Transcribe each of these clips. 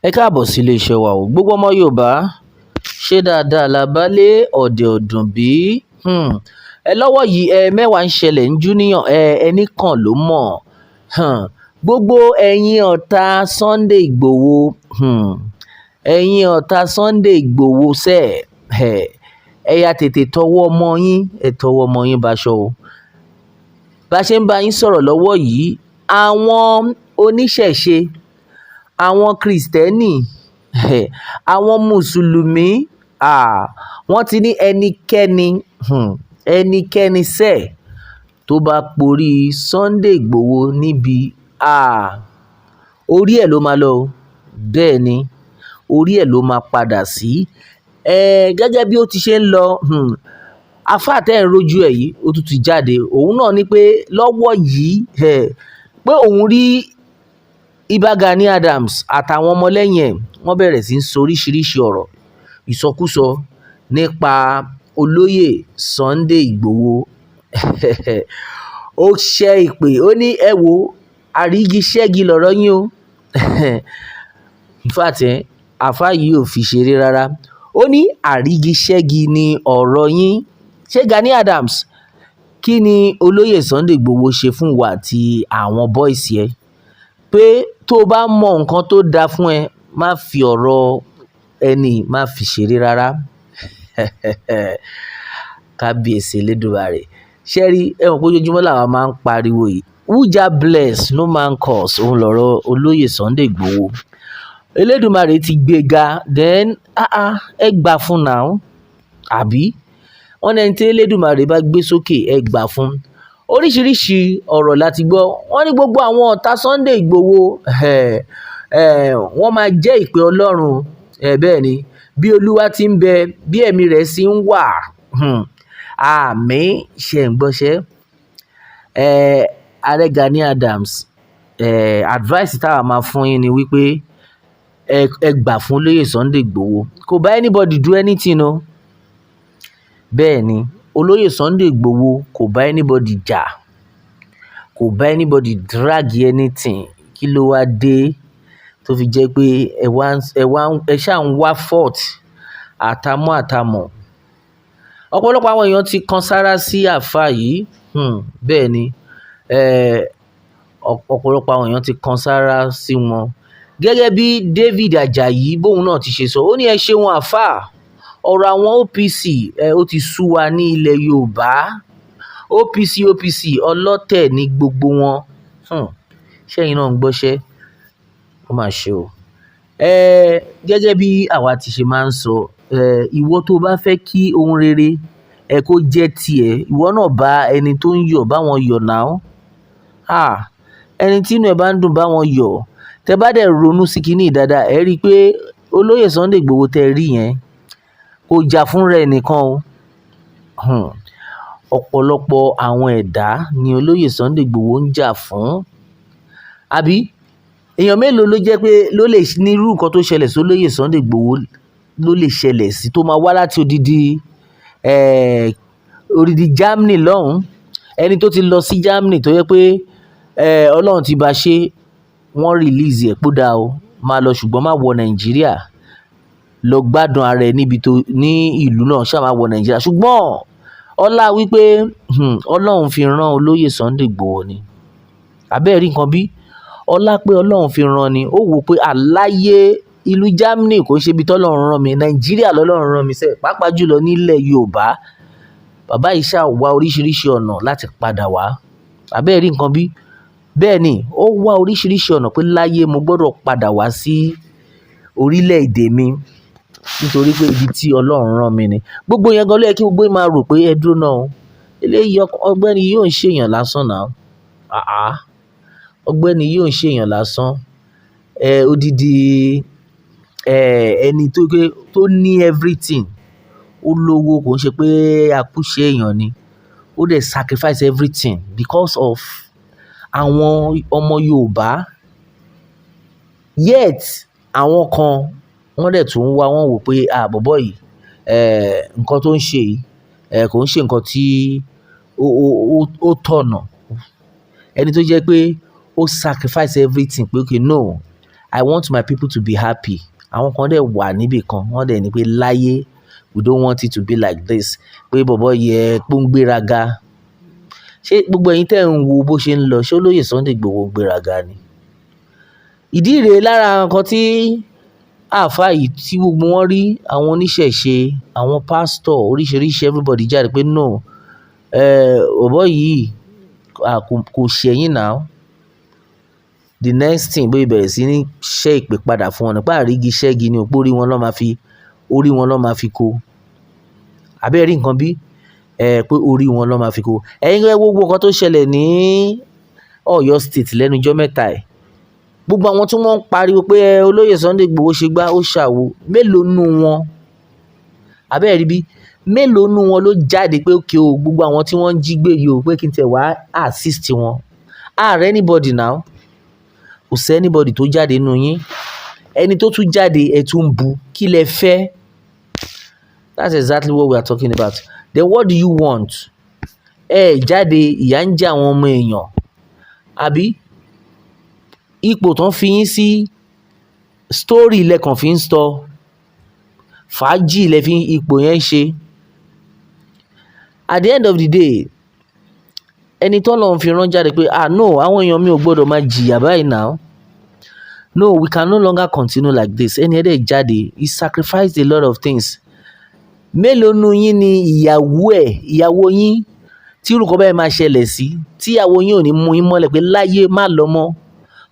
Ẹ káàbọ̀ sí iléeṣẹ́ wa o. Gbogbo ọmọ Yorùbá, ṣé dáadáa la bá lé ọ̀dẹ̀ ọ̀dùn bí? Ẹ lọ́wọ́ yìí, ẹ mẹ́wàá ń ṣẹlẹ̀ ń júníyàn, ẹ ẹnì kan ló mọ̀. Gbogbo ẹ̀yin ọ̀tá Sunday Igboho, ẹ̀yin ọ̀tá Sunday Igboho sẹ́, ẹ ya tètè tọwọ́ ọmọ yín, ẹ tọwọ́ ọmọ yín baṣọ o. Bá ṣe ń bá yín sọ̀rọ̀ lọ́wọ́ yìí, àwọn oníṣẹ̀ṣe, àwọn Krìstẹ́nì, àwọn Mùsùlùmí, wọ́n ti ní ẹnikẹ́ni, ẹnikẹ́ni sẹ́ tó bá porí Sunday Igboho níbi, orí ẹ̀ ló máa lọ o. Bẹ́ẹ̀ ni, orí ẹ̀ ló máa padà sí. Gẹ́gẹ́ bí ó ti ṣe ń lọ, àfáà tẹ́ ẹ̀ ń rojú ẹ̀ yìí, ó tún ti jáde. Òun náà ní pé lọ́wọ́ yìí, pé òun rí Ìbà Gani Adams àtàwọn ọmọlẹ́yìn ẹ̀, wọ́n bẹ̀rẹ̀ sí í sọ oríṣiríṣi ọ̀rọ̀ ìsọkúsọ nípa olóyè Sunday Igboho. Ó ṣẹ́ ìpè, ó ní ẹ wo, àrígiṣẹ́gi lọ̀rọ̀ yín o. In fact, àfáà yìí ò fi ṣeré rárá. Ó ní àrígiṣẹ́gi ni ọ̀rọ̀ yín. Ṣé Gani Adams, kí ni olóyè Sunday Igboho ṣe fún ìwọ àti àwọn boys ẹ? Pé tó bá mọ nǹkan tó da fún ẹ, má fi ọ̀rọ̀ ẹni, má fi ṣeré rárá. Kábíyèsí Elédùmarè. Ṣé rí, ẹ mọ̀ pé ojoojúmọ́ làwa máa ń pariwo yìí. Who Jah bless, no man curse. Òun lọ̀rọ̀ olóyè Sunday Igboho. Elédùmarè ti gbé ga, then, ẹ gbà fún now. Àbí? Wọ́n ní ẹni tí Elédùmarè bá gbé sókè, ẹ gbà fún. Oríṣiríṣi ọ̀rọ̀ la ti gbọ́. Wọ́n ní gbogbo àwọn ọ̀tá Sunday Igboho, wọ́n máa jẹ́ ìpè Ọlọ́run. Bẹ́ẹ̀ ni, bí Olúwa ti ń bẹ, bí ẹ̀mí rẹ̀ sì ń wà. Àmín. Ṣé ẹ̀ ń gbọ́ṣẹ́? Ààrẹ Gani Adams, advice tí àwa máa fún yín ni wípé ẹ gbà fún olóyè Sunday Igboho. Kò bá anybody do anything o. Bẹ́ẹ̀ ni, olóyè Sunday Igboho kò bá anybody jà, kò bá anybody drag anything. Kí ló wá dé tó fi jẹ́ pé ẹ wá, ẹ wá, ẹ ṣà ń wá fault àtàmọ́ àtàmọ́? Ọ̀pọ̀lọpọ̀ àwọn èèyàn ti kan sára sí àfáà yìí. Bẹ́ẹ̀ ni, ọ̀pọ̀lọpọ̀ àwọn èèyàn ti kan sára sí wọn. Gẹ́gẹ́ bí David Ajayi bóun náà ti ṣe sọ, ó ní ẹ ṣeun àfáà. Ọ̀rọ̀ àwọn OPC, ó ti sú wa ní ilẹ̀ Yorùbá. OPC, OPC, ọlọ́tẹ̀ ní gbogbo wọn. Ṣé ẹ̀yin náà ń gbọ́ṣẹ́? Ó mà ṣe o. Gẹ́gẹ́ bí àwa ti ṣe máa ń sọ, ìwọ tó bá fẹ́ kí ohun rere ẹ kó jẹ́ ti ẹ, ìwọ náà bá ẹni tó ń yọ̀ bá wọn yọ̀ now. Ẹni tí inú ẹ bá ń dùn bá wọn yọ̀. Tẹ bá dẹ̀ ronú sí kíní dáadáa, ẹ rí i pé olóyè Sunday Igboho tẹ rí yẹn kò jà fún rẹ̀ nìkan o. Ọ̀pọ̀lọpọ̀ àwọn ẹ̀dá ni olóyè Sunday Igboho ń jà fún. Àbí èèyàn mélòó ló jẹ́ pé ló lè ní irú nǹkan tó ṣẹlẹ̀ sí olóyè Sunday Igboho ló lè ṣẹlẹ̀ sí tó máa wá láti odidi Germany lọ́hùn? Ẹni tó ti lọ sí Germany tó jẹ́ pé Ọlọ́run ti bá ṣe, wọ́n release ẹ̀ pé ó dáa o, máa lọ ṣùgbọ́n má wọ Nàìjíríà. Lọ gbádùn ara ẹ níbi tó ní ìlú náà, ṣá má wọ Nàìjíríà. Ṣùgbọ́n ọlá wípé, Ọlọ́run fi rán olóyè Sunday Igboho ni. Àbí ẹ rí nǹkan bí? Ọlá pé Ọlọ́run fi rán ni. Ó wò pé àláyé ìlú Germany kò ṣe ibi tí Ọlọ́run rán mi. Nàìjíríà lọ́lọ́run rán mi sẹ́, pàápàá jùlọ nílẹ̀ Yorùbá. Bàbá yìí ṣà wá oríṣiríṣi ọ̀nà láti padà wá. Àbí ẹ rí nǹkan bí? Bẹ́ẹ̀ ni, ó wá oríṣiríṣi ọ̀nà pé láyé mo gbọdọ̀ padà wá sí orílẹ̀ èdè mi nítorí pé ibi tí Ọlọ́run rán mi ni. Gbogbo ìyẹn gan ló yẹ kí gbogbo yín máa rò pé ẹ dúró náà o. Eléyìí ọ̀gbẹ́ni yìí ò ń ṣe èèyàn lásán now. Àáà, ọ̀gbẹ́ni yìí ò ń ṣe èèyàn lásán. Odidi, ẹni tó pé tó ní everything, ó lówó, kò ń ṣe pé akúṣẹ̀ èèyàn ni. Ó dẹ̀ sacrifice everything because of àwọn ọmọ Yorùbá. Yet àwọn kan wọ́n dẹ̀ tún wá, wọ́n wò pé à bọ̀bọ́ yìí, nǹkan tó ń ṣe yìí, kò ń ṣe nǹkan tí ó tọ̀nà. Ẹni tó jẹ́ pé ó sacrifice everything pé okay no, I want my people to be happy. Àwọn kan dẹ̀ wà níbì kan, wọ́n dẹ̀ ní pé láyé, we don't want it to be like this, pé bọ̀bọ́ yẹ pé ó ń gbéraga. Ṣé gbogbo ẹ̀yin tẹ́ ń wo bó ṣe ń lọ, ṣé olóyè Sunday Igboho ń gbéraga ni? Ìdí rèé lára nǹkan tí àáfàá yìí tí gbogbo wọn rí, àwọn oníṣẹ̀ṣe, àwọn pásítọ̀ oríṣiríṣi, everybody jáde pé no, bọ̀bọ́ yìí kò ṣẹ̀yìn now. The next thing, bóyá bẹ̀rẹ̀ sí ní ṣẹ́ ìpè padà fún wọn nípa àrígi ṣẹ́gi ni òpó orí wọn lọ́ máa fi, orí wọn lọ́ máa fi kó. Àbí ẹ rí nǹkan bí? Pé orí wọn lọ́ máa fi kó. Ẹ̀yin ẹ wo gbogbo nǹkan tó ṣẹlẹ̀ ní Ọ̀yọ́ State lẹ́nu ijọ́ mẹ́ta ẹ̀. Gbogbo àwọn tí wọ́n ń pariwo pé olóyè Sunday Igboho ṣe gbá, ó ṣàwo, mélòó nínú wọn? Àbí ẹ rí bí? Mélòó nínú wọn ló jáde pé okay o, gbogbo àwọn tí wọ́n ń jí gbé yìí o, pé kí n tẹ̀ wá assist wọn? A rí anybody now. Kò sí anybody tó jáde nínú yín. Ẹni tó tún jáde, ẹ tún ń bu. Kí lẹ fẹ́? That's exactly what we are talking about. Then what do you want? Ẹ jáde, ìyà ń jẹ àwọn ọmọ èèyàn. Àbí? Ipò tó ń fi yín sí, story lẹ kàn fi ń sọ. Fàájì lẹ fi ipò yẹn ṣe. At the end of the day, ẹni tí Ọlọ́run fi rán jáde pé, ah no, àwọn èèyàn mi ò gbọdọ̀ máa jìyà báyìí now. No, we can no longer continue like this. Ẹni ẹ dẹ̀ jáde, he sacrificed a lot of things. Mélòó nínú yín ni ìyàwó ẹ̀, ìyàwó yín tí irú nǹkan bẹ́ẹ̀ máa ṣẹlẹ̀ sí, tí ìyàwó yín ò ní mú yín mọ́lẹ̀ pé láyé má lọ mọ́?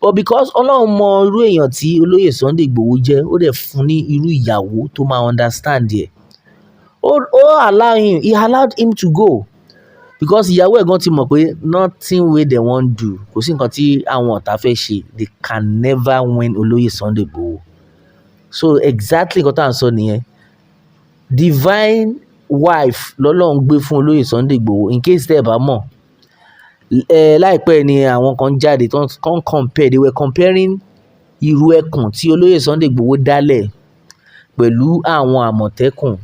But because Ọlọ́run mọ irú èèyàn tí olóyè Sunday Igboho jẹ́, ó dẹ̀ fún ní irú ìyàwó tó máa understand ẹ̀. Ó allow him, he allowed him to go because ìyàwó ẹ̀ gan ti mọ̀ pé nothing wey they wan do, kò sí nǹkan tí àwọn ọ̀tá fẹ́ ṣe, they can never win olóyè Sunday Igboho. So exactly nǹkan tí à ń sọ nìyẹn. Divine wife lọ́lọ́run gbé fún olóyè Sunday Igboho, in case tẹ́ ẹ bá mọ̀. Láìpẹ́ ni àwọn kan jáde tó ń compare, they were comparing ìrù ẹkùn tí olóyè Sunday Igboho dálẹ̀ pẹ̀lú àwọn Àmọ̀tẹ́kùn.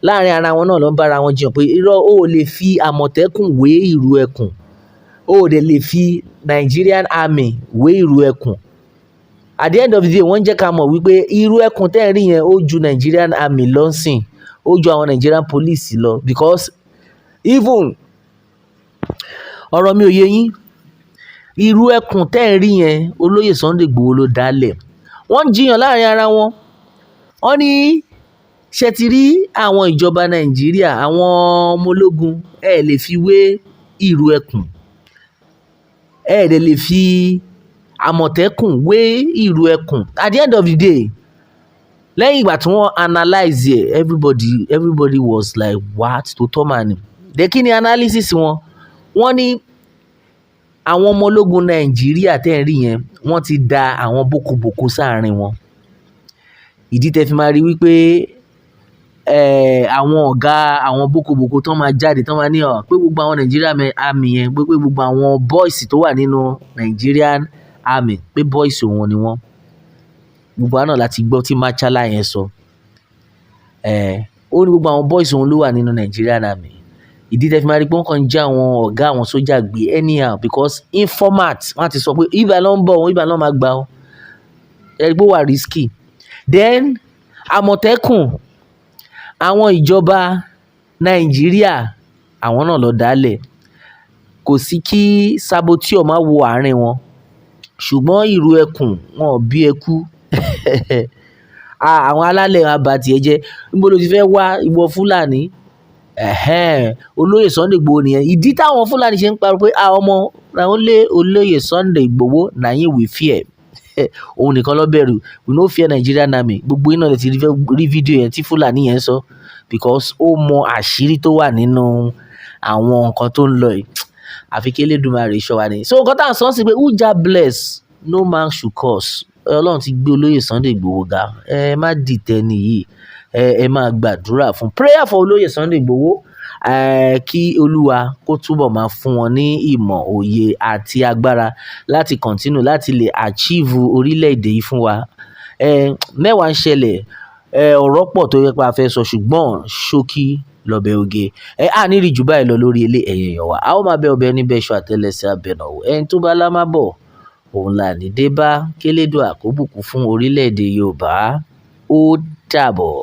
Láàárín ara wọn náà ló ń bá ara wọn jiyàn pé irọ́, o ò lè fi Àmọ̀tẹ́kùn wé ìrù ẹkùn, o ò dẹ̀ lè fi Nigerian Army wé ìrù ẹkùn. At the end of the day, wọ́n jẹ́ ká mọ̀ wípé ìrù ẹkùn tẹ́ ẹ̀ rí yẹn, ó ju Nigerian Army lọ sìn, ó ju àwọn Nigerian police lọ, because even ọ̀rọ̀ mi ò yé yín. Ìrù ẹkùn tẹ́ ẹ̀ rí yẹn, olóyè Sunday Igboho ló dálẹ̀. Wọ́n ń jiyàn láàrin ara wọn. Wọ́n ní ṣé ti rí àwọn ìjọba Nàìjíríà, àwọn ọmọ ológun, ẹ lè fi wé ìrù ẹkùn, ẹ dẹ̀ lè fi Àmọ̀tẹ́kùn wé ìrù ẹkùn. At the end of the day, lẹ́yìn ìgbà tí wọ́n analyse ẹ̀, everybody was like, what? Tó tọ́ mà ní. Then kí ni analysis wọn? Wọ́n ní àwọn ọmọ ológun Nàìjíríà tẹ́ ẹ̀ ń rí yẹn, wọ́n ti da àwọn bókobòko sáàrin wọn. Ìdí tẹ́ fi máa rí wípé àwọn ọ̀gá àwọn bókobòko tó máa jáde tó máa ní ọ̀ pé gbogbo àwọn Nigerian Army yẹn, pé gbogbo àwọn boys tó wà nínú Nigerian Army, pé boys òun ni wọ́n. Gbogbo wa náà láti gbọ́ tí Machala yẹn sọ. Ó ní gbogbo àwọn boys òun ló wà nínú Nigerian Army. Ìdí tẹ́ fi máa rí pé wọ́n kàn ń já àwọn ọ̀gá àwọn sójà gbé anyhow, because informant wọ́n á ti sọ pé ibà ló ń bọ̀ wọ́n, ibà ló máa gbà ọ́. Ẹ rí pé ó wà risky. Then Àmọ̀tẹ́kùn, àwọn ìjọba Nàìjíríà, àwọn náà ló dálẹ̀. Kò sí kí saboteur má wo àárín wọn. Ṣùgbọ́n ìrù ẹkùn, wọn ò bí ẹ kú. Àwọn alálẹ̀ á ba ti ẹ jẹ́. Níbo lo ti fẹ́ wá ìwọ Fúlàní? Ẹ̀hẹ́n, olóyè Sunday Igboho nìyẹn. Ìdí táwọn Fúlàní ṣe ń pariwo pé ah ọmọ, na only olóyè Sunday Igboho na him we fear. Òun nìkan ló bẹ̀rù. We no fear Nigerian Army. Gbogbo yín náà lè ti rí fídíò yẹn tí Fúlàní yẹn sọ, because ó mọ àṣírí tó wà nínú àwọn nǹkan tó ń lọ yìí. Àfi kí Elédùmarè ṣọ́ wa ni. So nǹkan tí à ń sọ sí pé who Jah bless, no man should curse. Ọlọ́run ti gbé olóyè Sunday Igboho ga. Ẹ má dìtẹ̀ ẹni yìí. Ẹ máa gbàdúrà fún. Prayer for olóyè Sunday Igboho. Kí Olúwa kó túbọ̀ máa fún wọn ní ìmọ̀, òye àti agbára láti continue láti lè achieve orílẹ̀-èdè yìí fún wa. Mẹ́wàá ń ṣẹlẹ̀, ọ̀rọ̀ pọ̀ tó yẹ pé a fẹ́ sọ, ṣùgbọ́n ṣókí lọbẹ̀ oge. A ní rí ju báyìí lọ lórí ilé ẹ̀yin èèyàn wa. A ó máa bẹ ọbẹ̀ níbẹ̀ ṣọ àtẹ́lẹsẹ̀ abẹnàwò. Ẹni tó bá lá má bọ̀, òun là ní dé bá. Kélédùà kó bùkún fún orílẹ̀-èdè Yorùbá. Ó dàbọ̀.